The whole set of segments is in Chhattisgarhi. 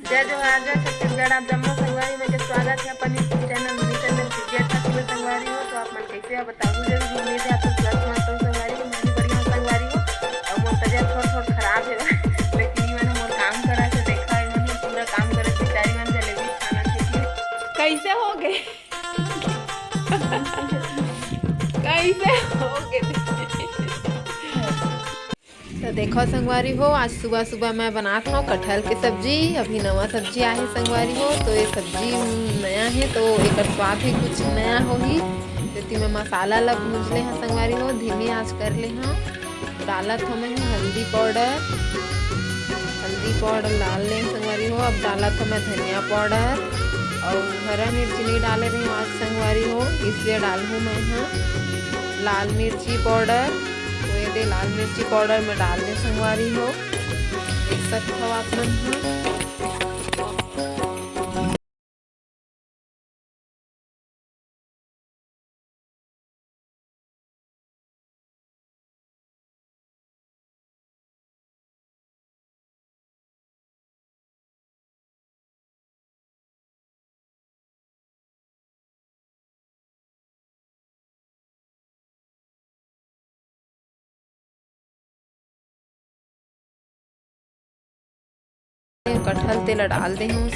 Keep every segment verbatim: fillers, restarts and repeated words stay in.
जय जोहार, जय छत्तीसगढ़। आप जम्मो संगवारी मन के स्वागत हे अपन YouTube चैनल मनी टंडन के। जय छत्तीसगढ़ संगवारी हो, तो आप मन कैसे हो बताहू जरूर। उम्मीद हे आप सब स्वस्थ मस्त हो संगवारी हो, मैं भी बढ़िया हूँ संगवारी हो। अउ मोर तबियत थोड़ा थोड़ा खराब हे, लेकिन ये मन मोर काम करा के देखा, ये मन पूरा काम करे, बेचारी मन जलेबी खाना सीखी। कैसे हो गए? कैसे हो गए? तो देखो संगवारी हो, आज सुबह सुबह मैं बनात हूँ कटहल के सब्जी। अभी नवा सब्जी आए हे संगवारी हो, तो ये सब्जी नया हे, तो एकर स्वाद भी कुछ नया होही। तो मैं मसाला ला भूंज ले हाँ संगवारी हो, धीमी आंच कर ले हाँ। डालत हूँ मैं हल्दी पाउडर, हल्दी पाउडर डाल ले संगवारी हो। अब डालत हूँ मैं धनिया पाउडर अउ हरा मिर्ची नहीं डाले रहे आज संगवारी हो, इसलिए डालहूँ मैं हाँ लाल मिर्ची पाउडर। तो ये दे लाल मिर्ची पाउडर मैं डाल दे संगवारी हो, देख सकत हो आप मन ह। कटहल तेला डाल दे हूँ।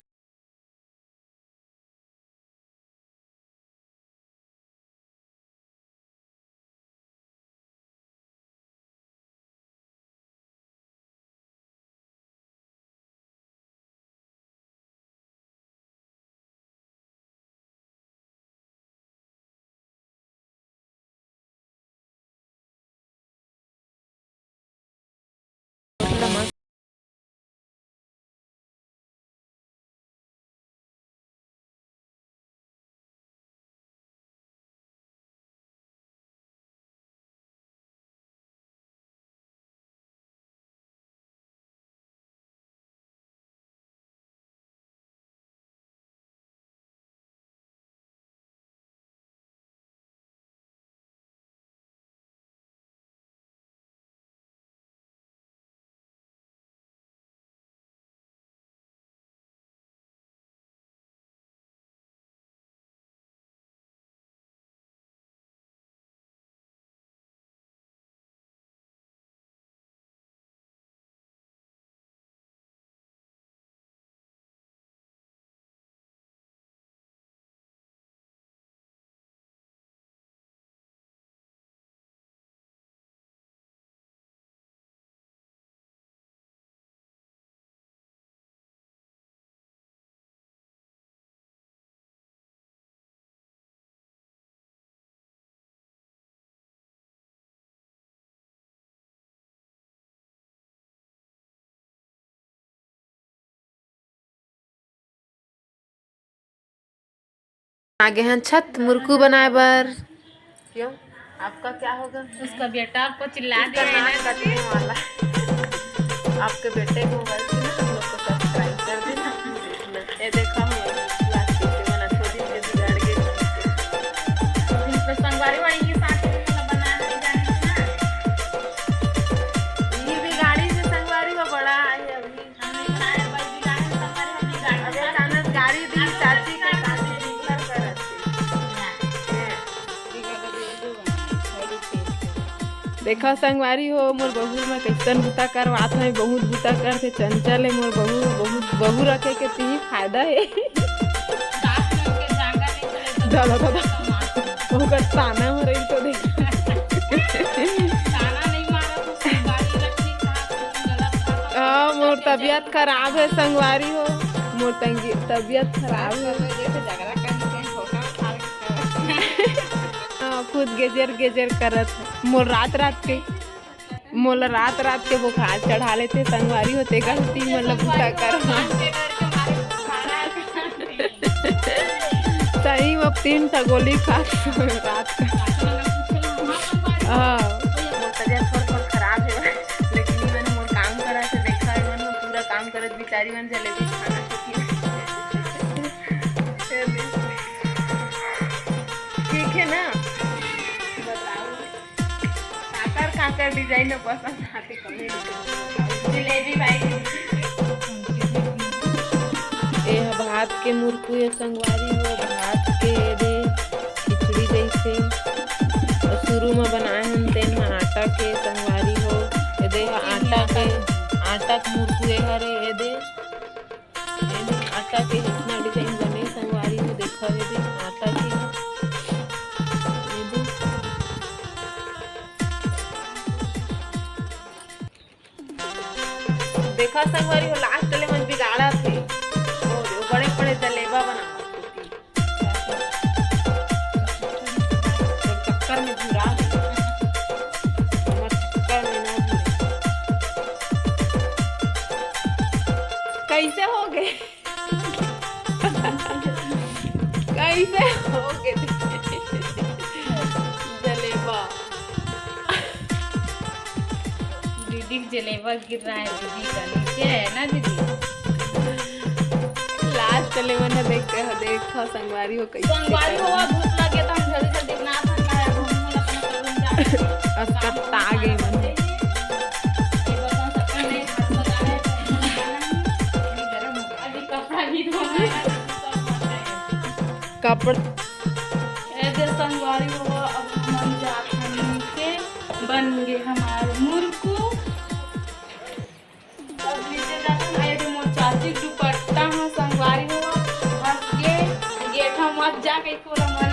आगे हन छत मुरकू बनाए बर। क्यों, आपका क्या होगा? उसका बेटा आपको चिल्ला उसका दिया है नाक ना। कटने वाला है। आपके बेटे को मोबाइल से ना हम लोग को सब्सक्राइब कर देना। ये देखो हम लोग प्लास्टिक से बना, छोटी से बिगाड़ के। तो संगवारी वाली के साथ में मतलब बनाना है, जाने से ना। ये भी गाड़ी से संगवारी में बड़ा है अभी। अबे अचानक गाड़ी दी चाची के शादी डिक्लेयर करत हे। देखा संगवारी हो, मोर बहू में कैसन बुता करवात है, बहुत बुता करथे, चंचल है मोर बहू, बहुत बहू रखे के ती फायदा है। दादा, दादा, ओकर ताना हो रही तो देख। हाँ, मोर तबियत खराब है संगवारी हो, मोर तंगी-, तबियत खराब है। हाँ, खुद गेजर गेजर करत है। मोर रात रात के, मोला रात रात के बुखार चढ़ा लेथे संगवारी हो, तेकर सेती मोला बुता कर। सही में तीन ठा गोली खा रात का। हाँ। मोर तबियत थोड़ा थोड़ा खराब है, लेकिन ये मैंने मोर काम करा से देखा है, मैंने पूरा काम करत बिचारी मन जलेबी खाना सीखी। ठीक है ना, बताओ काकर काकर डिजाइन पसंद आते comment करो। जलेबी भाई। भात के मुरकू ए संगवारी हो, भात के एदे खिचड़ी जैसे। अउ शुरू म बनाए हन तेन ह आटा के संगवारी हो, एदे ह आटा के, आटा के मुरकू ए हरे एदे। एदे आटा के इतना design बने संगवारी हो, देखा एदे आटा के एदे। देखा संगवारी हो, last ले मन बिगाड़त हे। ओ, ओ बड़े बड़े जलेबा बनावत होती। चक्कर में झुरा दे। हमर चक्कर में ना झुरे। कैसे हो गए? कैसे हो गए जलेबा? दीदी के जलेबा गिर रहा है दीदी का, नीचे है ना दीदी? Last ले मन देखते हो, देखो संगवारी हो कैसे संगवारी हो, भूख लगे तो हम जल्दी जल्दी बना सकता है, हम लोग अपना करूँगा। अस्कता आगे मन। अभी कपड़ा भी धोना है। कपड़ा। ए दे संगवारी हो, अब हमन जात हन नीचे, बन गे हमार मुरकू। अब नीचे जात हन, ए दे मोर चाची दुपट्टा ह संगवारी हो, हंस गे, गेठा मत जा कहि कोला मन